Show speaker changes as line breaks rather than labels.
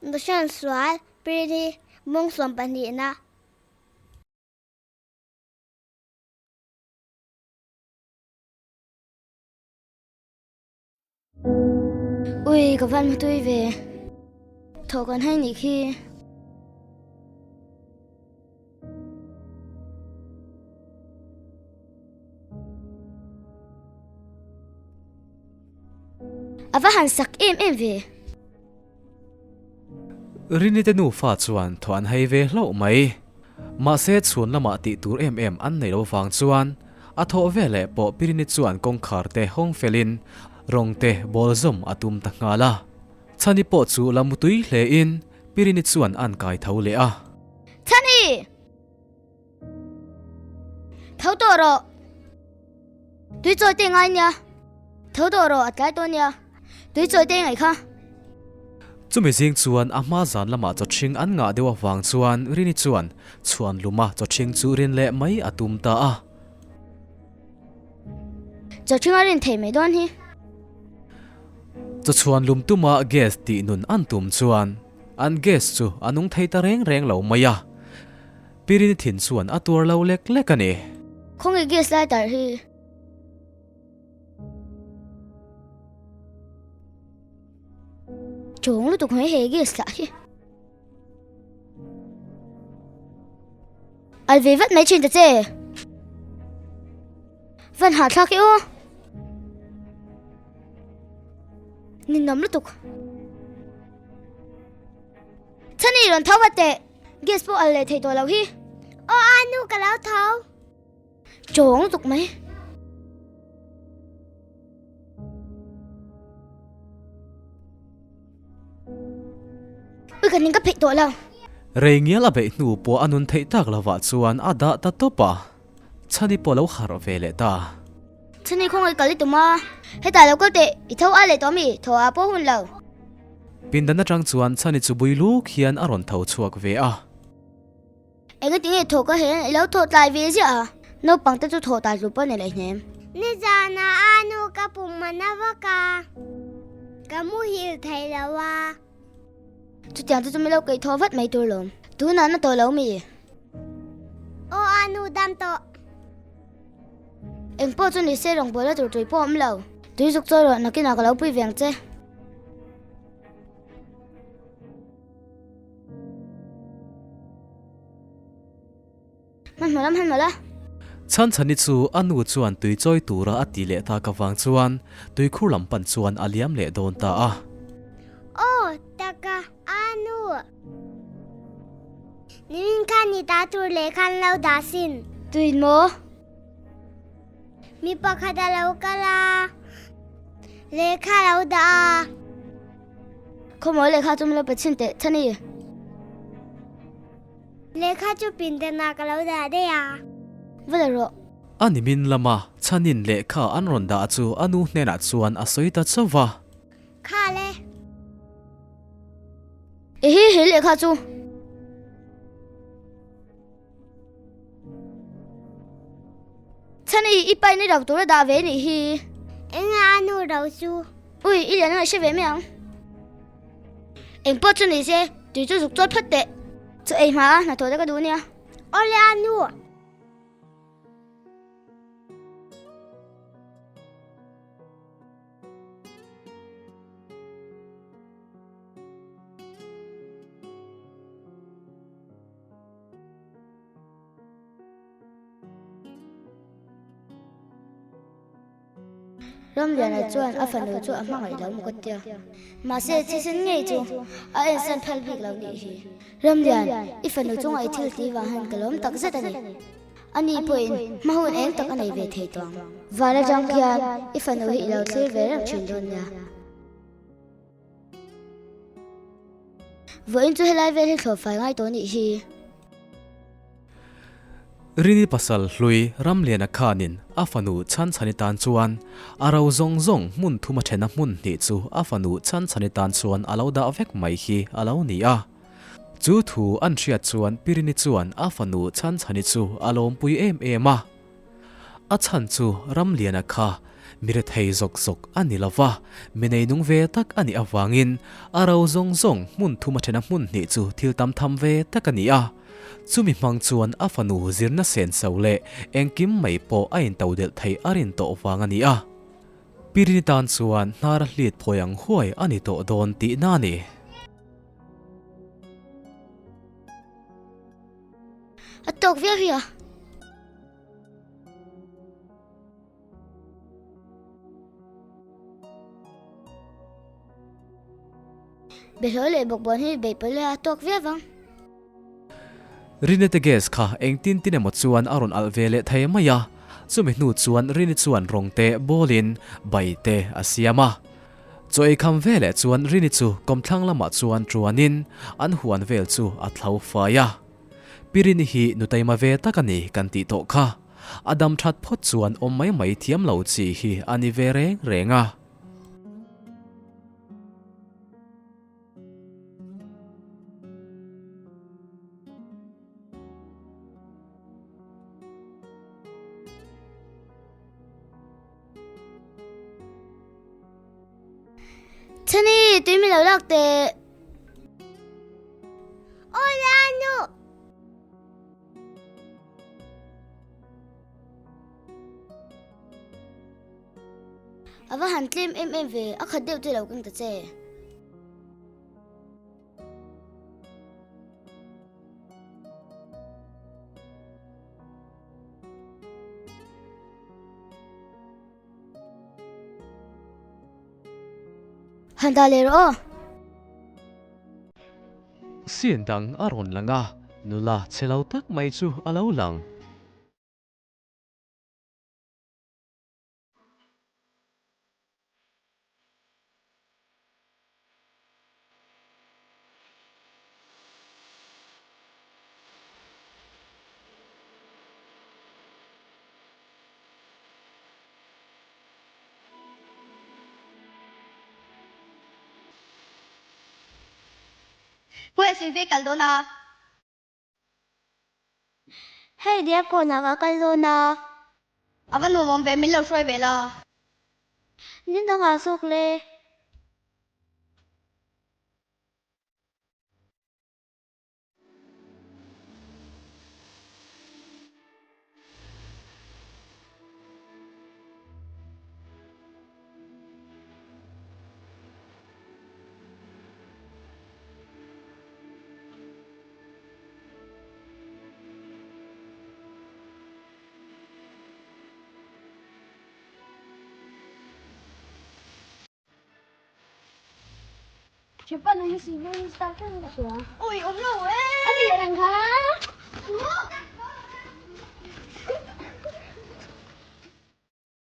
Notion sual pirin hi mawng sawmpahnihna. Ui ka van hmatui ve. Thawh kan hai nih khi. A va han sak em em ve.
Rini te nufa chuan thaw an hai ve hlauh mai. Mahse chhun lamah tih tur em em an nei lo vang chuan a thawh veleh pawh Pirini chuan kawngkhar te hawng felin rawng te bawl zawm a tum ta nghal a. Chhani pawh chu la mutui hle in Pirini chuan an kai tho leh a.
Chhani! Tho tawh rawh! Tui chawi te ngai nia. Tho tawh rawh a tlai tawh nia. Tui chawi te ngaih kha.
Chumi zing chuan a hma zan lamah chawchhing an ngah deuh avang chuan Rini chuan chhuan luma chawchhing chu rin leh mai a tum ta a.
Chawchhing a rin thei mai dawn hi.
Chawchhuan lum tuma gas tih nun an tum chuan an gas chu a nung thei ta reng reng lo mai a. Pi Rini thin chuan a tuar lo lek lek a ni.
Khawnge gas lighter hi? Chawng lutuk mai he gas lah hi. Al ve vat mai thin ta che. Van hahthlak i aw. Ninawm lutuk. Chhani rawn tho vat teh. Gas pawh al leh thei tawh lo hi. Aw a nu ka lo tho. Chawng lutuk mai. Ui ka ning ka pheih tawh lo.
Rei ngial a beih hnu pawh a nun theih tak lovah chuan a dah ta tawp a. Chhani pawh lo harh ve leh ta.
Chhani khawngaih kal i tum a. Hetah lo kal teh, i tho a leh tawh mi, thaw ah pawh hun lo.
Pindan atang chuan Chhani chu bui luk hian a rawn tho chhuak ve a.
Engati nge thaw ka hian i lo thaw tlai ve ziah a? Naupang te chu thaw tlai tlu pawh a ni leh hnem. Nizanah a nu ka pum a na vak a, ka muhil thei lo a. Chutiang chu chu mi lo keih thaw vat mai tur lawm. Tunah na tawh lo mi? Aw a nu dam tawh. Eng pawh chu ni se rawngbawlna tur tui pawh a awm lo. Tui zuk chawi rawh nakinah ka lo pui ve ang che. Hmanhmawh la hmanhmawh la.
Chhanchhani chu a nu chuan tui chawi tura a ti leh tak avang chuan tuikhur lam pan chuan a liam leh dawn ta a.
Aw taka a nu. Nimin khan i ta tur leh khan lo dah sin. Tuin maw? Mi pakhat a lo kal a, lehkha a lo dah a. Khawmaw lehkha chu min lo pe chhin teh Chhani. Lehkha chu pindanah ka lo dah daih a. Va la rawh.
A nimin lama Chhanin lehkha an rawn dah chu a nu hnenah chuan a sawi ta chauh va.
Kha le. Ehe he lehkha chu. Chhani i pain i ro tur a dah ve nih hi. Enge a nu ro chu? Ui, i lian a hre ve mai ang. Eng pawh chu ni se, tui chu zuk chawi phawt teh. Chaw ei hma a, hnathawh te ka duh nia. Awle a nu. Ramliana chuan a fanu chu a hmangaih lo maw ka tia. Mahse, thisen ngei chu a ensan phal bik lo nih hi. Ramlian, i fanu chunga i thil tih vang hian ka lawm tak zet a ni. Ani pawhin hma hun eng tak a nei ve thei tawh ang. Van atang khian i fanu hi i lo thlir ve reng thin dawn nia. Vawiin chu helai vel hi thlawh fai ngai tawh nih hi.
Rini pasal hlui Ramliana khanin a fanu Chhanchhani tan chuan a ro zawng zawng hmun thum a thena hmun hnih chu a fanu Chhanchhani tan chuan a lo dah vek mai hi a lo ni a. Chu thu an hriat chuan Pirini chuan a fanu Chhanchhani chu a lawmpui em em a. A chhan chu Ramliana kha Mi rethei zawk zawk a ni lo va, mi neinung ve tak a nih avangin a ro zawng zawng hmun thum a thena hmun hnih chu thil tam tham ve tak a ni a. Chumi hmang chuan a fanu zirna senso leh engkim mai pawh a intodelh theih a rin tawh vang a ni a. Pirini tan chuan hnar a hlit phawi ang huai a ni tawh dawn tihna a ni.
A tawk viau hi a. Behlawi leh bawkbawn hi beih pawlh ila a tawk viau vang.
Rini te gas kha engtin tin emaw chuan a rawn alh ve leh thei mai a, chumi hnu chuan Rini chuan rawng te bawlin bai te a siam a. Chaw ei kham ve leh chuan Rini chu kawmthlang lamah chuan tuanin an huan vel chu a thlo fai a. Pi Rini hi nu taima ve tak a ni kan tih tawh kha. A dam that phawt chuan awm mai mai thiam lo chi hi a ni ve reng reng a.
Chhani, tui min lo lak teh. Awle anu! A va han tlem em em ve, a khat deuh te lo keng ta che. Han dah leh rawh aw.
Scene dang a rawn lang a, nula chhe lo tak mai chu a lo lang.
Khawiah sawi ve kal dawn a?
Hei diak kawnah ka kal dawn a.
A va nuam awm ve, min lo hruai ve la.
Ni dangah zawk le.
Ui, awm lo e!